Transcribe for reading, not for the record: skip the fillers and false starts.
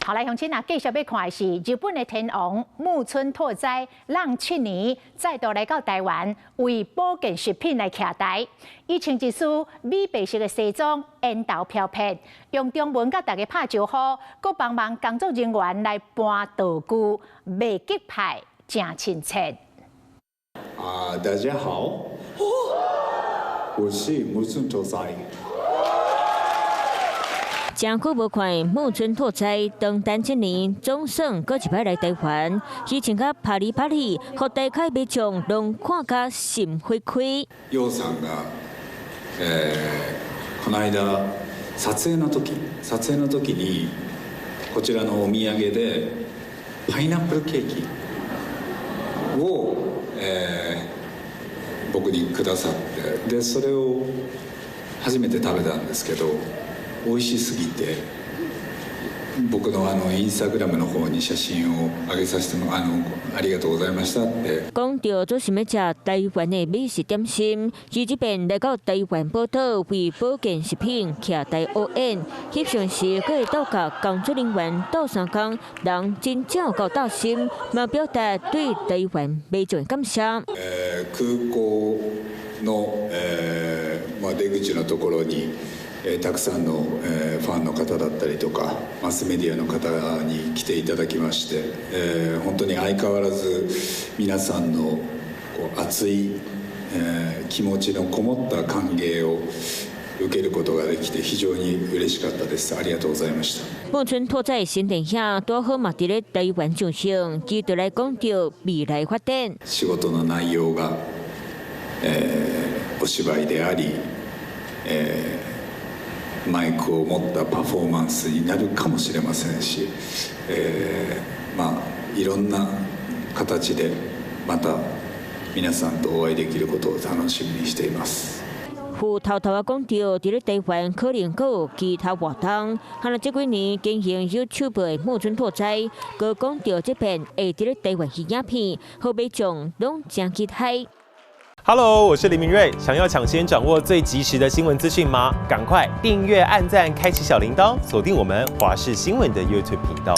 好來，鄉親啊，繼續欲看的是日本的天王木村拓哉，櫳7年再度來到台灣，為保健食品來徛台。伊穿一身米白色的西裝，煙頭飄飄，用中文佮大家拍招呼，閣幫忙工作人員來搬道具，袂激派，誠親切。啊，大家好，我是木村拓哉。誠久無看木村拓哉，長等七年，總算閣一擺來台灣，伊穿甲啪里啪里，予台開民眾攏看甲心花開。楊さんが、この間撮影の時にこちらのお土産でパイナップルケーキを、僕にくださって、でそれを初めて食べたんですけど、美味しすぎて僕のインスタグラムの方に写真を上げさせてもありがとうございましたって。講著做想欲食台灣的美食點心，伊這遍來到台灣寶島為保健食品徛台烏演，翕相時閣會鬥佮工作人員鬥相共，人真正有夠鬥心，嘛表達對台灣民眾的感謝。空港の、まあ、出口のところにたくさんの、ファンの方だったりとかマスメディアの方に来ていただきまして、本当に相変わらず皆さんのこう熱い、気持ちのこもった歓迎を受けることができて非常に嬉しかったです。ありがとうございました。木村拓哉新電影拄好嘛佇咧台灣上映，伊就來講著未來發展。仕事の内容が、お芝居であり、マイクを持ったパフォーマンスになるかもしれませんし、まあいろんな形でまた皆さんとお会いできることを楽しみにしています。有偷偷仔講著，佇咧台灣可能閣有其他活動。哈那這幾年經營 YouTube 的木村拓哉，閣講著這遍會佇咧台灣戲影片，予民眾攏誠期待。 Hello，我是林明瑞。想要搶先掌握最及時的新聞資訊嗎？趕快訂閱、按讚、開啟小鈴鐺，鎖定我們華視新聞的 YouTube 頻道。